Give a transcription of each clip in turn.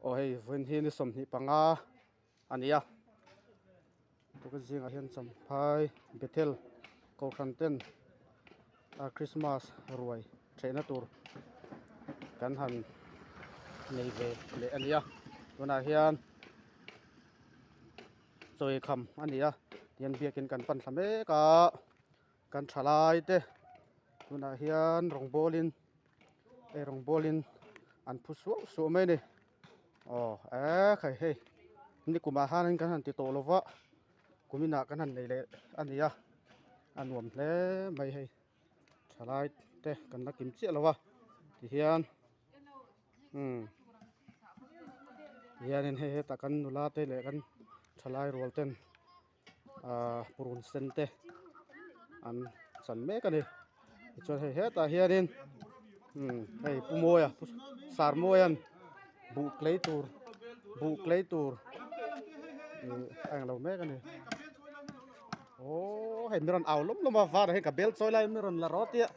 Aw hei vawiin hi ni 25 a ni a tukah zingah hian champhai bethel kohhran ten a christmas ruai theihna tur kan han nei ve leh a ni a tunah hian chawi kham a ni a tihian biakin kan pan thla mek a kan thalai te tunah hian rawngbawlin ei rawngbawlin an phu suau suau mai a ni aw e khai hei nikumah hianin kan han ti tawh lo va kuminah kan han nei leh a ni a a nuam hle mai hei thalai te kan la kim chiah lo va tihian umm tihianin hei hetah kan nula te leh kan thalai rual ten. Ahh purun sen te an chan mek a ni tichuan hei hetah hianin umm hei pu mawia sar mawia'n buh tlei tur buh tlei tur ih a englo mek a ni aww hei mi rawn au lawm lawm a varah hian ka bel chawi lai mi rawn la rawt a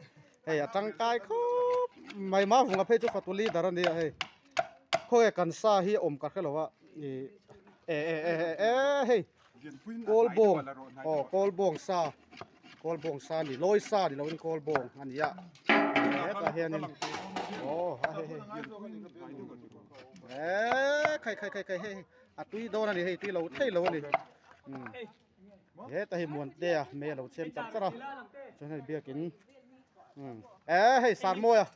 hei a tangkai khawp mai mau vunga phei chu fatu leader a nia hei. Khawnge kan sa hi a awm ka hrelo a ih e e e e e hei kawl bawng aw kawl bawng sa kawl bawng sa a ni lawi sa ni loin kawl bawng a ni a hetah hianin aw a hei hei e khai khai khai khai hei a tui dawn a ni hei tui lo thei lo a ni umm hetah hi Muantea mei a lo chhem char char a chuan hei biakin umm e hei Sarmawia.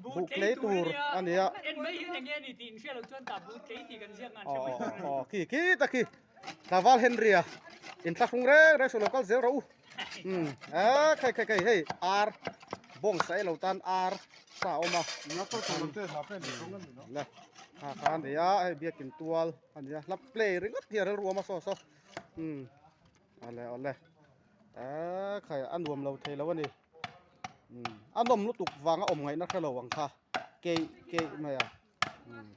Buh tlei tur a ni a. En mai hi enge ni tih in hria lo chuan tah buh tlei tih kan ziak ngan hre mai tur a ni. Aw khi khi ta khi Tlaval Henry a in thlahrung reng reng saw lo kal zel rawh u. Umm e khai khai khai hei ar bawng sa elo tan ar sa a awm a. Le kha kha a ni a hei biakin tual a ni a hla play ringawt hi a rilru awm a saw saw umm awle awle e khai a nuam lo thei lo a ni. Umm a nawm lutuk vanga awm ngaihna hre lo ang kha keih keih mai a umm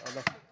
awle awle.